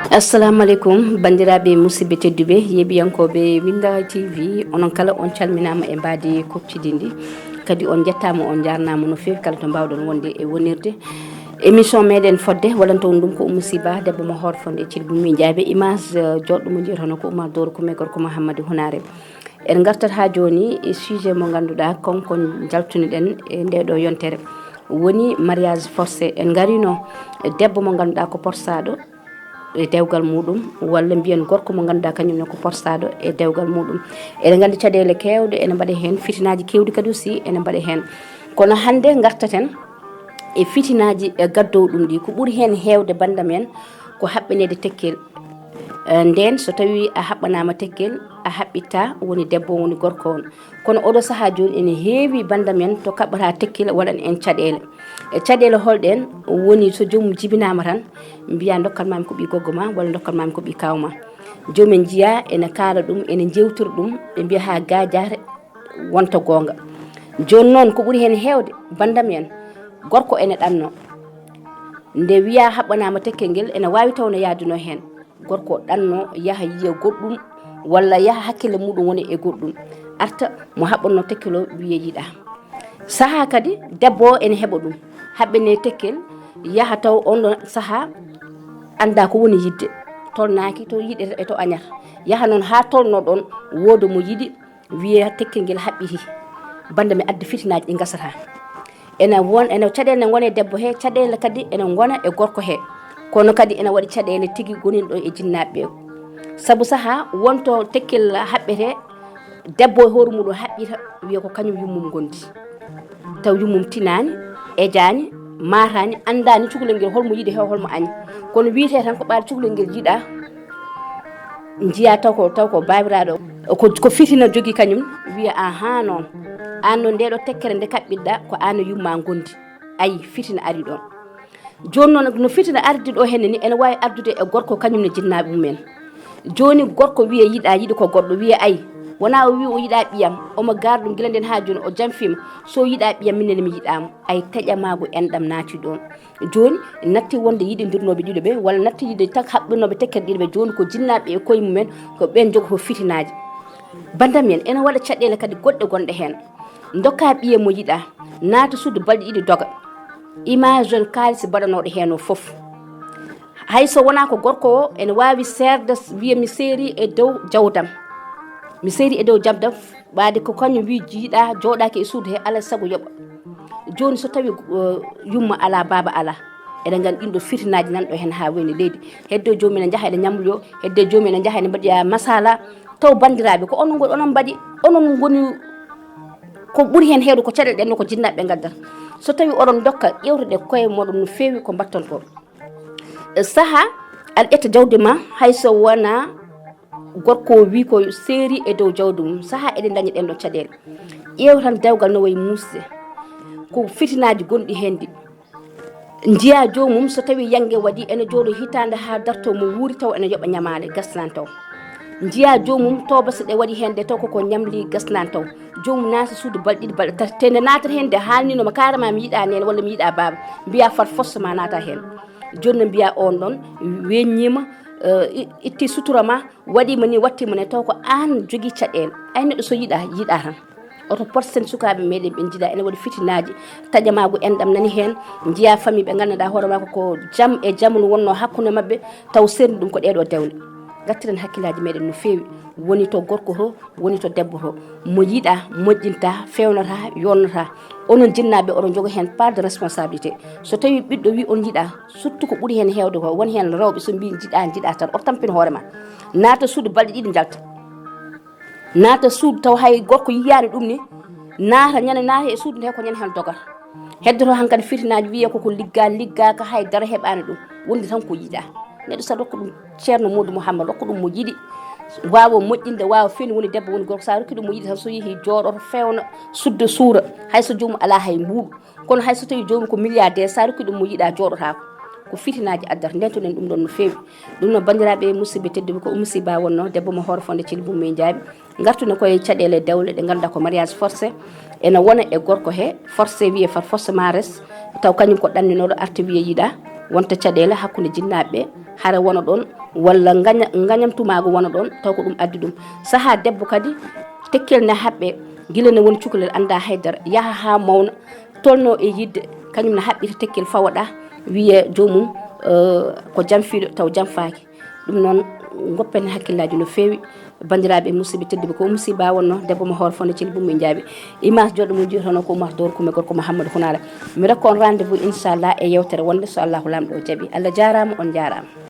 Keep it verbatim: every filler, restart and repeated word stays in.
Assalamu aleykum, banndiraaɓe musidɓe tedduɓe, yeeɓiyankooɓe Winnda T V, onon kala on calminaama e mbaadi kokkidi ndi. Kadi on njettaama, on njaarnaama no feewi kala to mbaawɗon wonde e wonirde. Émission meɗen fodde, waɗanto on ɗum ko Oumou Sy Ba, debbo mo Hoore Fonde Thilbou Mine Jaabe. Image, eh, joɗɗo mo njiyata hono ko Oumar Doro, ko me gorko Mouhamadou Hounare. En ngartat haa jooni e sujet mo ngannduɗaa, kon kon njaltuniɗen e nde ɗo yontere. Woni mariage forcé. En ngarino e debbo mo ngannduɗaa ko porsaaɗo e dewgal muɗum, walla mbiyen gorko mo ngannduɗaa kañum ne ko porsaaɗo e dewgal muɗum. Eɗen nganndi caɗeele keewɗe ene mbaɗa heen, fitinaaji keewɗi kadi aussi ene mbaɗa heen. Kono hannde ngartaten e fitinaaji, e gaddowɗum ɗi. Ko ɓuri heen heewde banndam en ko haɓɓineede tekkel. Eh, ndeen so tawii a haɓɓanaama tekkel, a haɓɓittaa, woni debbo on, woni gorko on. Kono oɗo sahaa jooni ene heewi banndam en to kaɓɓata tekkel waɗan en caɗeele. E caɗeele holɗen? Woni so joomum jibinaama tan, mbiya, "Ndokkan maami ko ɓii goggo ma, walla ndokkan maami ko ɓii kaaw ma." Joomum en njiya ene kaala ɗum, ene njeewtira ɗum, ɓe mbiya, "Haa gaajaare wonta goonga." Jooni noon ko ɓuri heen heewde, banndam en, gorko ene ɗanno. Nde wiya haɓɓanaama tekkel ngel, ene waawi taw no yaaduno heen. Gorko ɗanno yaha yiya goɗɗum, walla yaha hakkille muɗum woni e goɗɗum. Arta mo haɓɓanno tekkel o wiya yiɗa. Sahaa kadi debbo o ene heɓa ɗum. Haɓɓene tekkel, yaha taw on ɗon sahaa annda ko woni yiɗde. Tolnaaki to yiɗe e to añata. Yaha noon haa tolno ɗon, wooda mo yiɗi, wiya tekkel ngel haɓɓiti. Bannda mi adda fitinaaji ɗi ngasata. Ene won, ene caɗeele ne ngona e debbo he, caɗeele kadi ene ngona e gorko he. Kono kadi ene waɗi caɗeele tigi goninɗo e jinnaaɓe ɓe. Sabu sahaa wonto tekkel haɓɓete, debbo e hoore muɗum haɓɓita, wiya ko kañum yummum gondi. Taw yummum tinaani, ejaani, maataani, anndaani cukalel ngel holmo yiɗi he, holmo añi. Kono wiyete tan ko ɓaade cukalel ngel yiɗa, njiya taw ko, taw ko baabiraaɗo, ko, ko fitina jogi kañum, wiya, "Ahaa, noon, aan noon, nde ɗo tekkere nde kaɓɓiɗɗa, ko aan e yumma gondi." Ayi, fitina ari ɗon. Jooni noon, no fitina ardi ɗo henne ni, ene waawi ardude e gorko kañum ne jinnaaɓe mum en. Jooni gorko wiya yiɗa, yiɗi ko goɗɗo, wiya, "Ayi, wonaa o wiya o yiɗa ɓiyam, omo gaar ɗum gila nden haa jooni, o jamfiima, so yiɗa ɓiyam, min ne mi yiɗaamo." Ayi, taƴamaagu enɗam naati ɗon. Jooni natti wonde yiɗindirnooɓe ɗiɗo ɓe, walla natti yiɗde tak haɓɓinooɓe tekkere ɗiɗo ɓe, jooni ko jinnaaɓe e koye mumen, ko ɓeen njogoto fitinaaji. Bandam en, ene waɗa caɗeele kadi goɗɗe gonɗe heen. Ndokka ɓiye mo yiɗa, naata suudu balɗe ɗiɗi doga. Image on kaalis baɗanooɗo heen o fof. Hay so wonaa ko gorko o, ene waawi seerde, wiya mi seeri e dow jawdam. Mi seeri e dow jawdam, ɓaade ko kañum wi yiɗa, jooɗaaki e suudu he, alaa sago yoɓa. Jooni so tawi, eh, yumma alaa, baaba alaa, eɗen nganndi ɗin ɗo fitinaaji nan ɗo heen haa wayni leydi. Hedde joomum ene njaha ene ñamloyoo, hedde joomum ene njaha ene mbaɗoya masala. Taw banndiraaɓe, ko onon ngoni, onon mbaɗi, onon ngoni ko ɓuri heen heewde ko caɗeele ɗen no ko jinnaaɓe ɓe ngaddata. So tawi oɗon ndokka ƴeewtude koye mooɗon no feewi ko mbatton ko. E saha, aɗa ƴetta jawdi ma, hay so wonaa gorko o wi ko seeri e dow jawdi mum, saha eɗen ndaña ɗen ɗo caɗeele. Ƴeew tan dewgal no wayi muusde. Ko fitinaaji gonɗi heen ɗi. Njiya joomum so tawi yannge waɗi ene jooɗo hitaande haa darto mo wuuri taw ene yoɓa ñamaale gasnaani taw. Njiya joomum tobasa ɗe waɗi heen ɗe taw koko ñamli gasnaani taw. Joomum naata suudu balɗe ɗiɗi balɗe tati. Te nde naatata heen nde haalnino ma carrément mi yiɗa nene walla mi yiɗa baaba. Mbiya far force ma naata heen. Jooni no mbiya on ɗon weññiima, eh, i-, itti sutura ma, waɗiima ni, wattiima ni, taw ko aan jogii caɗeele. Ay neɗɗo so yiɗa, yiɗa tan. Oto porsen sukaaɓe meɗen ɓe njiɗa ene waɗi fitinaaji, taƴamaagu enɗam nani heen, njiya famille ɓe nganndanɗaa hoore makko ko jam e jamanu wonnoo hakkunde maɓɓe, taw seerni ɗum ko ɗeeɗo dewle. Ngattiren hakkillaaji meɗen no feewi, woni to gorko to, woni to debbo to. Mo yiɗa, moƴƴinta, fewnata, yonnata. Onon jinnaaɓe, oɗon njoga heen part de responsabilité. So tawi ɓiɗɗo wi on yiɗa, surtout ko ɓuri heen heewde ko, won heen rewɓe so mbi jiɗa, jiɗa tan, oto tampin hoore ma. Naata suudu balɗe ɗiɗi njalta. Naata suudu taw hay gorko yiyaani ɗum ni, naata ñande naata e suudu nde ko ñande heen dogata. Heddoto hankadi fitinaaji wiya koko ligga, liggaaka, hay dara heɓaani ɗum. Wonde tan ko yiɗa. Neɗɗo sa rokku ɗum ceerno Modou Mouhammad, rokku ɗum mo yiɗi, waawa moƴƴinde, waawa feewni, woni debbo, woni gorko, sa rokki ɗum mo yiɗi tan, so yehi jooɗoto, fewna, sudda suura, hay so joomum alaa hay mbuuɗu. Kono hay so tawi joomum ko milliardaire, sa rokki ɗum mo yiɗa, jooɗotaako. Ko fitinaaji addata, ndentoɗen ɗum ɗon no feewi. Ɗum noon, banndiraaɓe musidɓe tedduɓe, ko Oumou Sy Ba wonnoo, debbo mo Hoore Fonde Thilbou Mine Jaabe. Ngartumi koye caɗeele dewle ɗe ngannduɗaa ko mariage forcé. Ene wona e gorko he, forcé wiye far forcément res, taw kañum ko ɗanninooɗo, arta wiye yiɗa, Wonta caɗeele hakkunde jinnaaɓe ɓe, hara wona ɗon, walla ngaña-, ngañamtumaagu wona ɗon, taw ko ɗum addi ɗum. Sahaa debbo kadi, tekkel ne haɓɓe, gila ne woni cukalel, annda haydara, yaha haa mawna, tolno e yidde, kañum ne haɓɓita tekkel fawaɗa, wiye joomum, eh, ko janfiiɗo, taw janfaaki. Ɗum noon, ngoppen hakkillaaji no feewi. Banndiraaɓe, musidɓe tedduɓe, ko musiba wonno, debbo mo hoore fonde cili bummi njaabi. Image joɗɗo mo jiyotono ko Oumar Dor, kume gorko Mouhamadou Hounara. Mi rokka on rendez-vous, inchallah, e yewtere wonde, so Allahu Laamɗo o jaɓi. Allah jaaraama, on jaaraama.